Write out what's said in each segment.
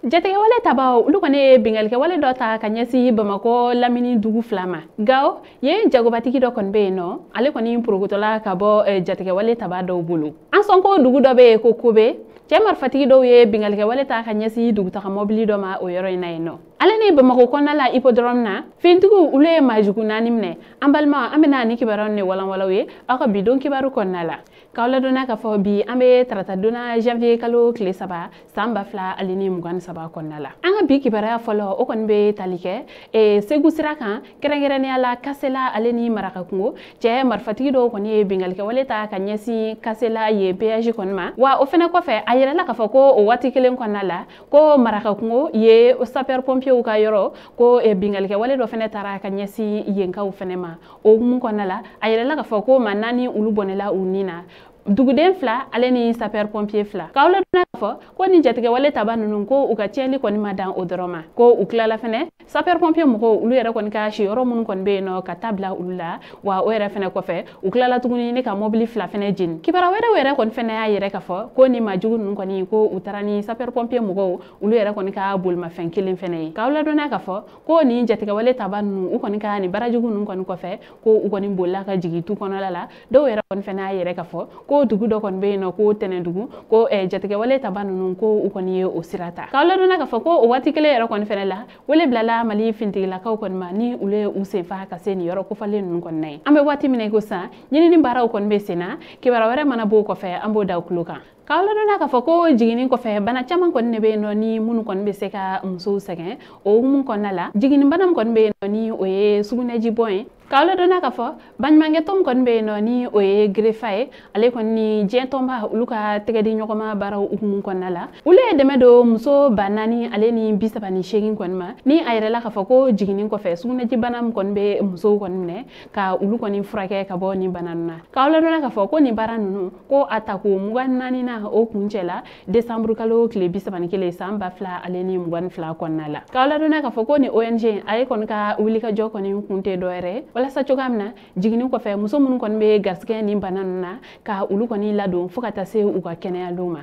Jatigɛwale tabaw olu kɔni ye bingalikɛwale dɔ ta ka ɲɛsin Bamakɔ lamini dugu fila ma. Gawo yen jagobatigi dɔ kɔni bɛ yen nɔ, ale kɔni porokotola ka bɔ jatigɛwale taba dɔw bolo. An sɔn ko dugu dɔ bɛ yen ko Kobe, cɛ marifatigi dɔw ye bingalikɛwale ta ka ɲɛsin dugutaga mɔbili dɔ ma o yɔrɔ in na yen nɔ. Ale ni Bamakɔ kɔnɔna la hippodrome na, finitigiw olu ye maajugu 4 minɛ. An balima, an bɛna ni kibaruyaw ni walanwalanw ye aw ka bi don kibaru kɔnɔna la. K'aw ladɔnniya k'a fɔ bi an bɛ tarata donna janvier kalo tile 3 san 2023 kɔnɔna la. An ka bi kibaruya fɔlɔ o kɔni bɛ tali kɛ Segu sira kan, kɛrɛnkɛrɛnnenya la Kasela ale ni Marakakungo. Cɛ marifatigi dɔw kɔni ye bingalikɛwale ta ka ɲɛsin Kasela yen péage kɔni ma. Wa o fɛnɛ kɔfɛ a yirala k'a fɔ ko o waati kelen kɔnɔna la ko Marakakungo ye sapeur pompier ka yɔrɔ ko bingalikɛwale dɔ fɛnɛ taara ka ɲɛsin yenkaw fɛnɛ ma. O hukumu kɔnɔna la a yirala k'a fɔ ko maa 4 olu bɔnɛla u ni na, duguden 2 ale ni sapeur pompier 2. K'aw ladɔnniya k'a fɔ ko nin jatigɛwale taba ninnu ko u ka tiɲɛli kɔni ma dan o dɔrɔn ma, ko u tilala fɛnɛ sapeur pompier mɔgɔw olu yɛrɛ kɔni ka siyɔrɔ minnu kɔni bɛ yen nɔ ka taa bila olu la. Wa o yɛrɛ fɛnɛ kɔfɛ u tilala tuguni ne ka mɔbili 2 fɛnɛ jeni. Kibaruya wɛrɛw yɛrɛ kɔni fɛnɛ y'a yɛrɛ k'a fɔ ko nin maajugu ninnu kɔni ko u taara ni sapeur pompier mɔgɔw olu yɛrɛ kɔni ka bolimafɛn kelen fɛnɛ ye. K'aw ladɔnniya k'a fɔ ko nin jatigɛwale taba ninnu u kɔni ka nin baarajugu ninnu kɔni kɔfɛ ko u kɔni bolila ka jigin tu kɔnɔla la. Dɔw yɛrɛ kɔni fɛnɛ y'a yɛrɛ k'a fɔ ko dugu dɔ kɔni bɛ yen nɔ ko Tɛnɛndugu, ko jatigɛwale taba ninnu ko u kɔni ye o sira ta. K'aw ladɔnniya k'a fɔ ko o waati kelen yɛrɛ kɔni fɛnɛ la wele bilala Mali fintigilakaw kɔni ma ni olu ye u senfa ka se nin yɔrɔ kofalen ninnu kɔni na ye. An bɛ waati min na i ko sisan ɲinini baaraw kɔni bɛ sen na, kibaruya wɛrɛ mana bɔ o kɔfɛ an b'o da u tulo kan. K'aw ladɔnniya k'a fɔ ko jiginni kɔfɛ bana caman kɔni de bɛ yen nɔ ni minnu kɔni bɛ se ka musow sɛgɛn. O hukumu kɔnɔna la jiginni bana min kɔni bɛ yen nɔ ni o ye sugunɛjibɔn ye. K'aw ladɔnniya k'a fɔ baɲumankɛtɔn min kɔni bɛ yen nɔ ni o ye GREFA ye, ale kɔni ni diɲɛ tɔnba olu ka tɛgɛdi ɲɔgɔnma baaraw hukumu kɔnɔna la olu ye dɛmɛ don muso 4038 ale ni 38 kɔni ma, ni a yɛrɛla k'a fɔ ko jiginni kɔfɛ sugunɛjibana min kɔni bɛ musow kɔni minɛ ka olu kɔni furakɛ ka bɔ nin bana ninnu na. K'aw ladɔnniya k'a fɔ ko nin baara ninnu ko a tako 24 na o kuncɛ la décembre kalo tile 31 san 2022 kɔnɔna la. K'aw ladɔnniya k'a fɔ ko nin ONG ale kɔni ka wulikajɔ kɔni kun tɛ dɔwɛrɛ ye walasa cogoya min na jiginni kɔfɛ muso minnu kɔni bɛ garisɛgɛ nin bana ninnu na ka olu kɔni ladon fo ka taa se u ka kɛnɛya ma.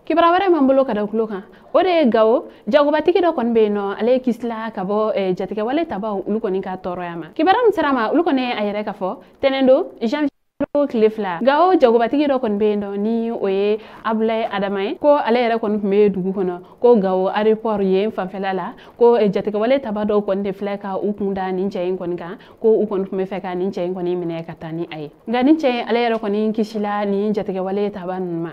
Kibaruya wɛrɛ m'an bolo ka da tulo kan o de ye Gawo jagobatigi dɔ kɔni bɛ yen nɔ, ale kisila ka bɔ jatigɛwale tabaw olu kɔni ka tɔɔrɔya ma. Kibaruya min sera ma olu kɔni a yɛrɛ k'a fɔ tɛnɛn don janvier tile 2 Gawo jagobatigi dɔ kɔni bɛ yen nɔ ni o ye Abulaye Adama ye, ko ale yɛrɛ kɔni tun bɛ dugu kɔnɔ ko Gawo aéroport yen fanfɛla la ko jatigɛwale taba dɔw kɔni de filɛ ka u kun da nin cɛ in kɔni kan, ko u kɔni tun bɛ fɛ ka nin cɛ in kɔni minɛ ka taa ni a ye. Nka nin cɛ in ale yɛrɛ kɔni kisila nin jatigɛwale taba ninnu ma.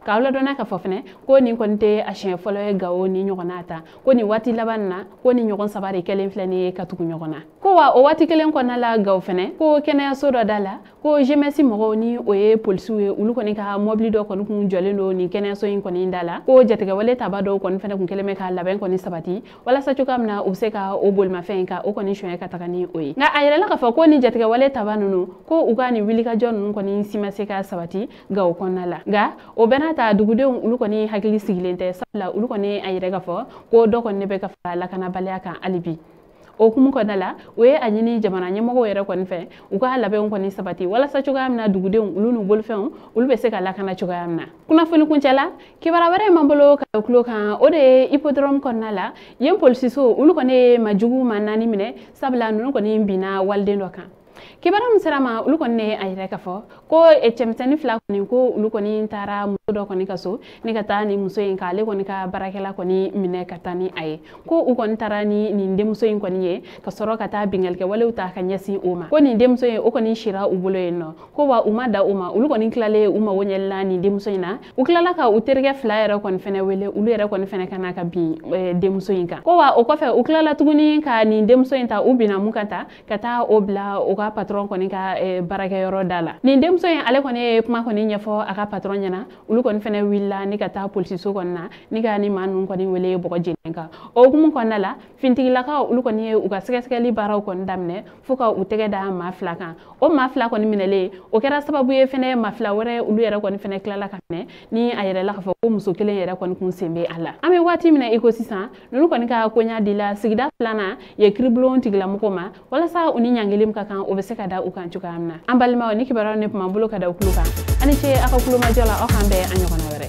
K'aw ladɔnniya k'a fɔ fɛnɛ ko nin kɔni tɛ a siɲɛ fɔlɔ ye Gawo ni ɲɔgɔnna ta, ko nin waati laban na ko nin ɲɔgɔn 3 de kɛlen filɛ nin ye ka tugu ɲɔgɔn na. Ko wa o waati kelen kɔnɔna la Gawo fɛnɛ ko kɛnɛyaso dɔ da la ko GMS mɔgɔw ni o ye polisiw ye olu kɔni ka mɔbili dɔ kɔni kun jɔlen don nin kɛnɛyaso in kɔni da la, ko jatigɛwale taba dɔw kɔni fɛnɛ kun kɛlen bɛ ka labɛn kɔni sabati walasa cogoya min na u bɛ se ka o bolimafɛn ka o kɔni suɲɛ ka taga ni o ye. Nka a yirala k'a fɔ ko nin jatigɛwale taba ninnu ko u ka nin wulikajɔ ninnu kɔni si ma se ka sabati Gawo kɔnɔna la. Nka o bɛɛ n'a ta dugudenw olu kɔni hakili sigilen tɛ, sabula olu kɔni a yɛrɛ k'a fɔ ko dɔ kɔni bɛ ka fara lakanabaliya kan hali bi. O hukumu kɔnɔna la u ye a ɲini jamana ɲɛmɔgɔw yɛrɛ kɔni fɛ u ka labɛnw kɔni sabati walasa cogoya min na dugudenw olu n'u bolofɛnw olu bɛ se ka lakana cogoya min na. Kunnafoni kuncɛ la kibaruya wɛrɛ m'an bolo ka tulo kan o de ye hippodrome kɔnɔna la yen polisiso olu kɔni ye majugu maa 4 minɛ, sabula ninnu kɔni binna waliden dɔ kan. Kibaruya min sera ma olu kɔni a yɛrɛ k'a fɔ ko cɛmisɛnnin 2 kɔni ko olu kɔni taara muso dɔ kɔni ka so ni ka taa ni muso in k'ale kɔni ka baarakɛla kɔni minɛ ka taa ni a ye, ko u kɔni taara ni nin denmuso in kɔni ye ka sɔrɔ ka taa bingalikɛwalew ta ka ɲɛsin o ma, ko nin denmuso in o kɔni sira u bolo yen nɔ, ko wa u ma da o ma, olu kɔni tilalen u mago ɲɛlila nin denmuso in na, u tilala ka u terikɛ 2 yɛrɛ kɔni fɛnɛ wele olu yɛrɛ kɔni fɛnɛ ka na ka bin denmuso in kan, ko wa o kɔfɛ u tilala tuguni ka nin denmuso in ta u binna mun kan ta ka taa o bila u ka patron kɔni ka baarakɛyɔrɔ da la. Nin denmuso in ale kɔni ye kuma kɔni ɲɛfɔ a ka patron ɲɛna, olu kɔni fɛnɛ wulila ni ka taa polisiso kɔni na ni ka ni maa ninnu kɔni wele bɔgɔ jeni kan. O hukumu kɔnɔna la fintigilakaw olu kɔni ye u ka sɛgɛsɛgɛli baaraw kɔni daminɛ fo ka u tɛgɛ da maa 2 kan. O maa 2 kɔni minɛlen o kɛra sababu ye fɛnɛ maa 2 wɛrɛ olu yɛrɛ kɔni fɛnɛ tilala ka minɛ ni a yɛrɛ la k'a fɔ ko muso kelen yɛrɛ kɔni kun sen bɛ a la. An bɛ waati min na i ko sisan ninnu kɔni ka koɲa dila sigida 2nan ye kiiribulon tigilamɔgɔw ma walasa u ni ɲangili min ka kan o bɛ se ka da u kan cogoya min na. An balimaw ni kibaruyaw ne tun b'an bolo ka da u tulo kan. Aw ni ce aw ka kulomajɔ la, aw k'an bɛn a ɲɔgɔnna wɛrɛ.